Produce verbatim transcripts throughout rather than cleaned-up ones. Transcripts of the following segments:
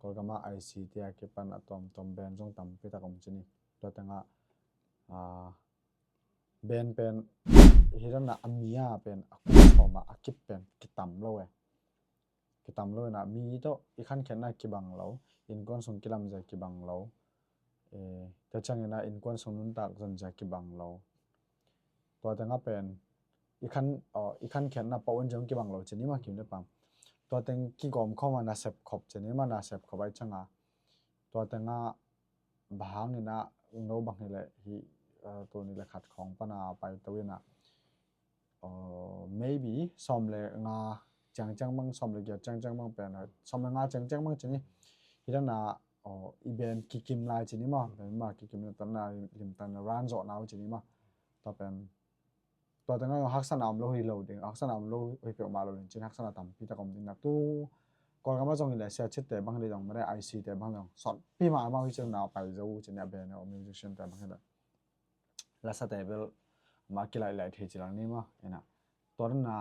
Kawlgam ah I C te a kipan a tuamtuam band zong tampi tak om ci ni. Tua teng ah, ah, band pen hi dan a, a mi a pen a kum sawm ah a kip pen kitam lo e. Kitam lo in a, mi tawh i khankhiatna kibang lo, innkuan sung kilamzia kibang lo. Eh, tua ciangin a innkuan sung nuntak zonzia kibang lo. Tua teng ah pen i khan, aw, i khankhiatna pau an zong kibang lo ci ni maw, kim le pam. Tua teng kigawm khawm a nasep khop ci ni maw, nasep khop ahih ciang a. Tua teng ah bang hangin a, no bang hi leh hi, eh, tul nih le khat khawng pan a paito in a, uh, maybe sawm le nga ciangciang bang, sawm le giat ciangciang bang pen, sawm le nga ciangciang bang ci ni. Hi dan a, uh, i band kikim lai ci ni maw, band mah kikim lai, tua dan a limtak in a run zawh na uh ci ni maw. Tua pen, tua teng ah haksatna om lo hi lo ding, haksatna om lo hi peuhmah lo ding ci ni, haksatna tampi tak om ding na. Tu Kawlgam ah zong hi leh sia cit te bang hi leh zong, mede I C te bang zong sawtpi mah amau hi ci ni, na pai zo uh ci ni, a band, uh, musician te bang hi leh. Lasate bel mah kilaih laih thei ci lang ni maw, ina. Tua dan a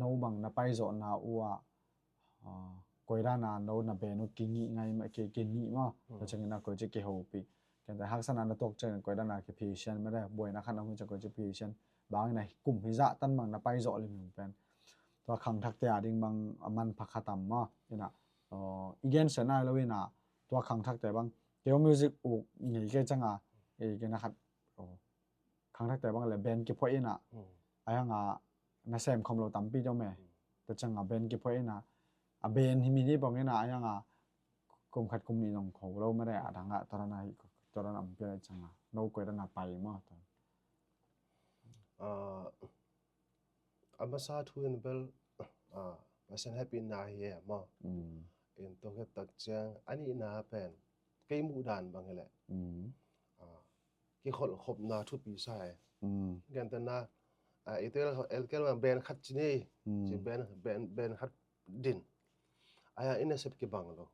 no bang na paizawhna uh ah, ah, koi dan a no na band uh kingih ngai maw, ki, kingih maw. Mm. Tua ciangin a koi ci kihopih. Ken te haksatna na tuak ciangin koi dan a kiphi sian mede, buaina khat na hun ciang koi ci phi sian. Bang ina kum hi zah tan bang na paizawh limlim pen. Tua khangthakte a ding bang a manpha kha tam maw, ina. Oh, i gensia nai lo ina, tua khangthakte bang. Kei music uk ngei kei ciang a, eh, kei na khat, oh, khangthakte bang le band kiphuah in a. Mm. Ahi hang a nasem khawm lo tampi deuh meh. Mm. Tua ciang a band kiphuah in a. A band hi mi ni bang in a, ahi hang a kum khat kum nih zong kho lo mede, a dang a tua dan a hi, tua dan a om pian ciang a. No koi dan a pai maw, tua. Ah, a masa thu in bel, ah, Pasian hehpihna hi e maw. Mm. In tua khit tak ciang, a nihna pen, kei muh dan bang hi leh. Mm. Ah, kikholhkhopna thupi sa e. Mm. Gentehna, ah, i tel, el kel bang band khat ci ni. Mm. Ci band, band, band khat din. Ahi a i nasep kibang lo.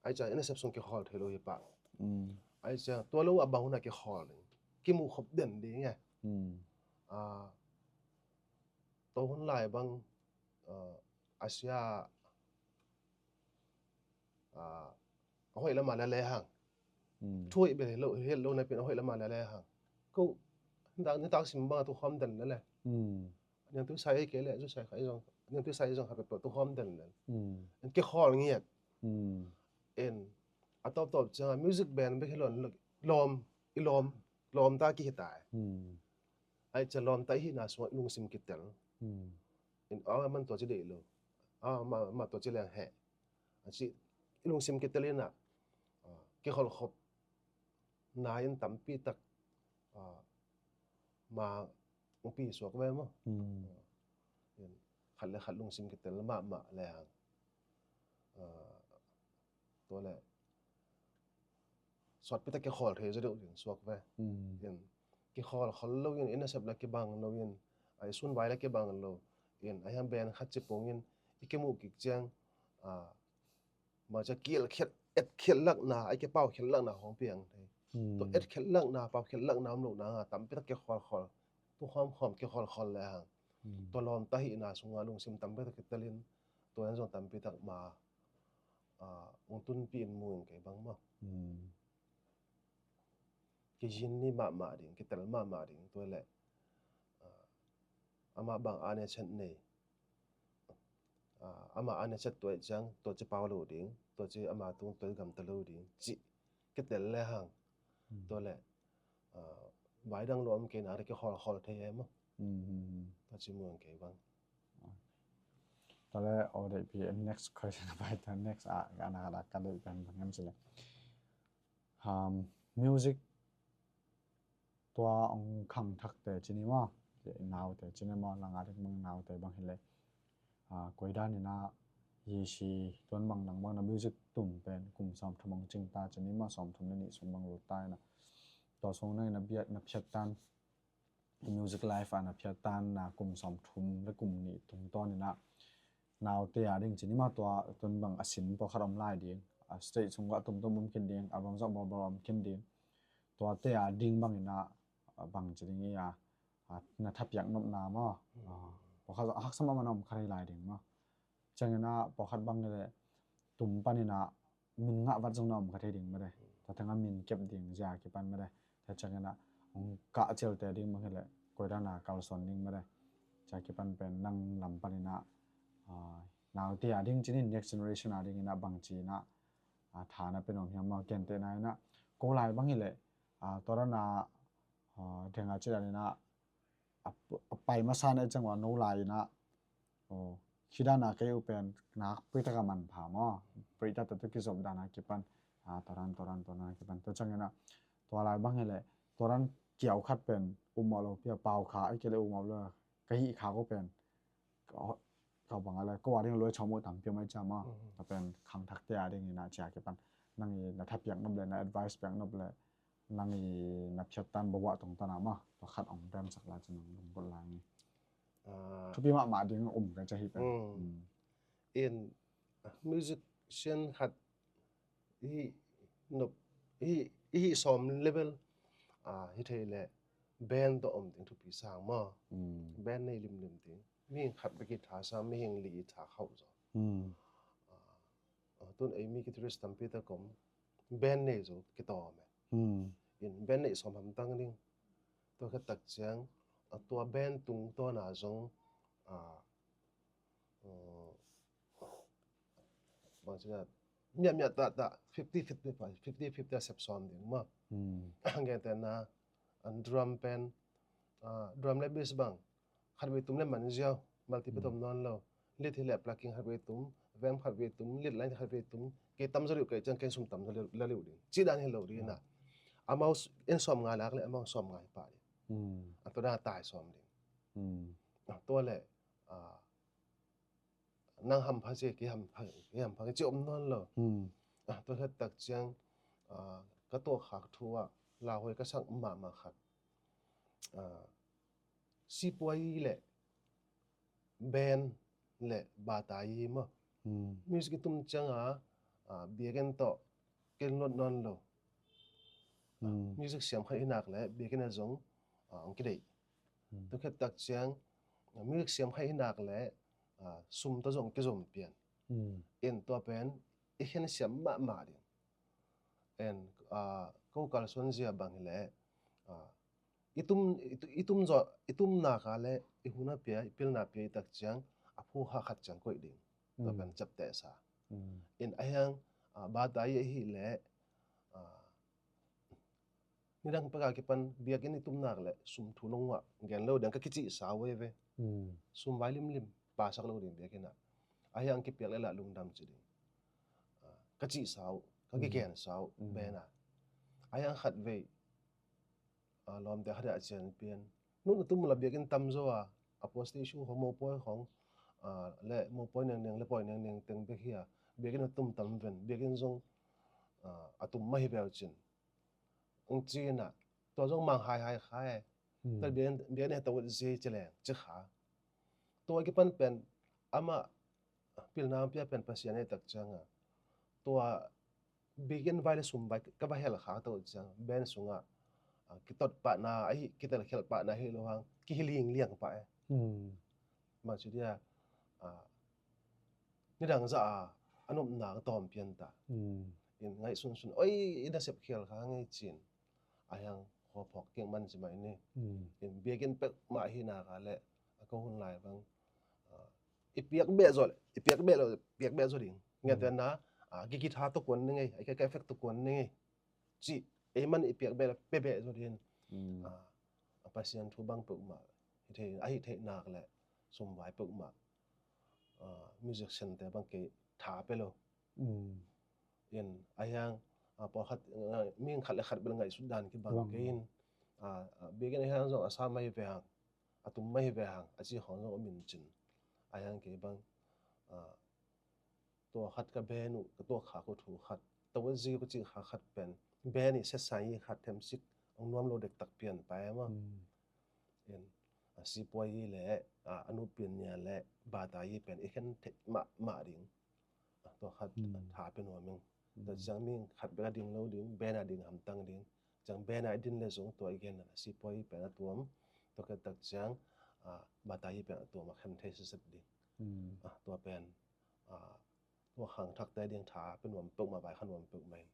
Ahi ciang i nasep sung kikhawl thei lo hi pah. Mm. Ahi ciang tua lo a bang hun a kikhawl ding. Kimuh khop den ding e. Mm. Ah, tua hun lai bang, ah, a sia, ah, a hoih lam a lele hang. Mm. Thu hoih bel hi lo, hi lo napi in a hoih lam a lele hang. Ko, nitak, nitak sim bang a tukhawm den lele. Mm. Niangtui sai ei kei leh, zu sai kha ei zong, niangtui sai ei zong kha peuhpeuh tukhawm den lel. Mm. En kikhawl ngiat. Mm. En a tawptawp ciang a music band bek hi lo, lawm, i lawm, lawmta kihi ta e. Mm. Ahi ciang lawmta i hihna sungah i lungsim kitel. Mm. En, a, man tua ci deih lo. A, ma, ma tua ci leng heh. A ci, i lungsim kitel in a, a, kikholhkhop na in tampi tak, ah, ma ungpi suak ve maw. Mm. In khat le khat lungsim kitel mahmah le hang. Ah, tua le suakpi tak kikhawl thei zaw deuh ding suak ve. Mm. In kikhawl khol lo in, i nasep la kibang lo in, a i sunvai la kibang lo in, a hiam band khat ci pong in, i kimuh kik ciang, ah, ma cia kiel khiat, et khiat lakna, a i kipau khiat lakna hong piang thei. Hmm. Tua et khiat lakna, pau khiat lakna om lohna, tampi tak kikhawl khol. Tu khawm khawm kikhawl khol le hang. Hmm. Tua lawmta hihna sunga lungsim tampi tak kitel in, tua in zong tampi tak ma, ah, ung tunpi in mu in kei bang maw. Hmm. Kizin ni mahmah ding, kitel mahmah ding, tua le, ah, amah bang a ne chet nei. Ah, amah a ne chet tua i ciang, tua ci pau lo ding, tua ci amah tung, tua ci gamta lo ding, ci kitel le hang. Hmm. Tua le, ah, vai dang lo om kei na, kikhawl khol thei e maw. Hmm, hmm, hmm. Tua ci muang kei bang. Tua le, oh, dei pi, next question, bai ta, next, ah, ka na, ka na, ka dei pen bang em ci le. Um, music tua ong khangthakte ci ni maw, naute ci ni maw, langa ding bang naute bang hi le. Ah, koi dan in a hi si tuan bang nang bang na music tum pen kum sawmthum ong cing ta ci ni maw, sawmthum le nih sung bang lut ta in a. Tua sung nang in a biak na phiat tan, music life a na phiat tan na kum sawmthum le kum nih tungtawn in a naute a ding ci ni maw, tua tuan bang a sin pawlkhat om lai ding, a stage sung ah tumtum om khin ding, album zong bawlbawl om khin ding, tuate a ding bang in a, a bang ci ding i a, a na thapiak nopna maw. Hmm. A, pawlkhat zong a haksa mahmah na om kha rei lai ding maw. Ciangin a pawlkhat bang le tum pan in a min ngah vat zong na om kha thei ding mah de. Tua tengah min kep ding zia kipan mah de. Tua ciangin ah hong kah cialte ding mah hileh koi dan a kalsuan ding mah de. Zia kipan pen nang lam panin ah, ah, naute a ding cinin next generation a dingin ah bangci in ah, ah, tha na pia nuam hiam maw, gentehna in ah ko lai bang hileh, ah, tua dan a, ah, deng a ci dan in ah a, a pai masa na i ciang ua no lai in ah, aw, khi dan a kei uh pen nakpi tak a manpha maw, pai taktak tawh kizop dan a kipan, ah, tua dan, tua dan, tua dan a kipan. Tua ciangin ah tua lai bang hileh tua dan kiau khat pen um mawh lo, pia pau kha, ahih kei leh um mawh lo, ka hih kha ko pen, ka, ka bang a le, ko a ding a luai chawm uh tampi om a i ciang maw. Mhm. Tua pen khangthakte a dingin ah zia kipan nang i na tha piak nop le, na advice piak nop le, nang i na phiat tan bawa tungtawn a maw, tua khat hong remsak lai cin hong lunggulh lai ni. Ah. Thupi mahmah ding um ka ci hi pen. Mm. Mm. In, ah, musician khat i hih nop, i hih, i hih sawm level, ah, hi thei leh band tawh om ding thupi sang maw. Mm. Band nei limlim ding. Mihing khat bek i tha sang, mihing li i tha khauh zaw. Mm. Ah, ah, tun ei mi guitarist tampi tak om, band nei zaw kitawm e. Hmm. In band neih sawm hamtang ding. Tua khit tak ciang, a, tua band tungtawn a zong, a, a, bang ci a, miahmiah tahtah fifty fifty, fifty fifty a sep sawm ding maw. Hmm. Gentehna, a, drum pen, a, drum le bass bang khatvei tum le man ziau, multipit om nawn lo. Lead hi leh plucking khatvei tum, vamp khatvei tum, lead line khatvei tum, kei tam zaw liu, kei ciang kei sum tam zaw liu, la liu ding. Cih dan hi lo ding in ah. Amau s-, en sawm nga lak leh amau sawm nga hi pah ding. Hmm. A tua dan a tai sawm ding. Hmm. A tua leh, a, nang hampha ci, kei hampha, kei hampha ci om nawn lo. Hmm. A tua khit tak ciang, a, ka tuahkhak thu ah lauhuai ka sak mahmah khat. A, sipuai le band le batai maw. Hmm. Music i tum ciang a, a, biakinn tawh ken lot nawn lo. Hmm. Music siam khat hi nak leh biakinn a zong, a, hong kideih. Hmm. Tua khit tak ciang, a, music siam khat hi nak leh, a, sum tawh zong kizom pian. Hmm. In tua pen i khen siam mahmah ding. En, a, ko kalsuan zia bang hileh, a, i tum, i tu-, i tum zaw, i tum nak a leh i hun a pia, i pilna pia i tak ciang a phu kha khat ciang koih ding. Tua pen ciaptehsa. Mm. In a hiang, a, batai i hih leh, a, nidang pek a kipan biakinn i tum nak leh sum thu nong ngah gen lo ding, ka kicihsa uh ve. Mm. Sum vai limlim pasak lo ding biakinn ah. A hiang kipiak leh lah lungdam ci ding. A, ka cihsa uh, ka kigensa uh, mm, band ah. A hiang khatvei, a, lawmte khat in a cian pian. Nun a tum uh la biakinn tam zaw a, a post issue khong, mopawi khong, a, le mopawi nengning, le pawi nengning teng bek hi a, biakinn a tum tam ven, biakinn zong, a, a tum mah hi ve uh cin. Ong ci in ah, tua zong mang haihai kha e. Hmm. Tua biakinn, biakinn he tawh zi ci leng, ci kha. Tua kipan pen, amah pilna pia pen Pasian e tak ciang a. Tua biakinn vai le sum vai ka va hel kha tawh ciang, band sungah, a, kitot pahna, ahi, kitelkhialh pahna hi lo hang, kihi lingliang pah e. Hmm. Bang ci dia, a, nidang zah a, a nopna ka tawm pian ta. Hmm. In ngaihsunsun, oi, i nasep khial kha ngei cin. A hiang khuaphawk kik man ci mai ni. Hmm. In biakinn pek mah hi nak a leh, a ko hun lai bang, a, i piak beh zaw leh, i piak beh lo, piak beh zaw ding. Ngetna, a, kikitha tawh kuan ni ngei, a, ka, ka effect tawh kuan ni ngei. Ci, ei man i piak beh leh, pe beh zaw ding. Mm. A, a Pasian thu bang peuhmah, hi thei, a hi thei nak leh, sum vai peuhmah. A, musician te bang kei tha pe lo. Mm. In, a hiang, a, pawlkhat, a, mihing khat le khat bel ngaihsut dan kibang kei in, a, a, biakinn a hiang zong a sa mai ve hang, a tum mai ve hang, a ci khong zong a min cin. A hiang kei bang, a, tua khat ka band uh, ka tuahkhak uh thu khat, tawh zi ka cih kha khat pen, band i setsai hi khat themsik, ong nuam lo dektak pian pai maw. Mm. In, a, sipuai hi leh, a, a nupian nia leh, batai hi pen, i khen theih mahmah ding. A, tua khat, mm, a, tha pe nuam ing. Tua ciang mi khat bek a ding lo ding, band a ding hamtang ding. Ciang band a i din leh zong tua i gen a sipuai hi pen a tuam. Tua khit tak ciang, a, batai hi pen a tuam a khen thei sitset ding. Mm. A, tua pen, a, Tua khangthakte ding tha pe nuam peuhmah, vai kha nuam peuhmah in.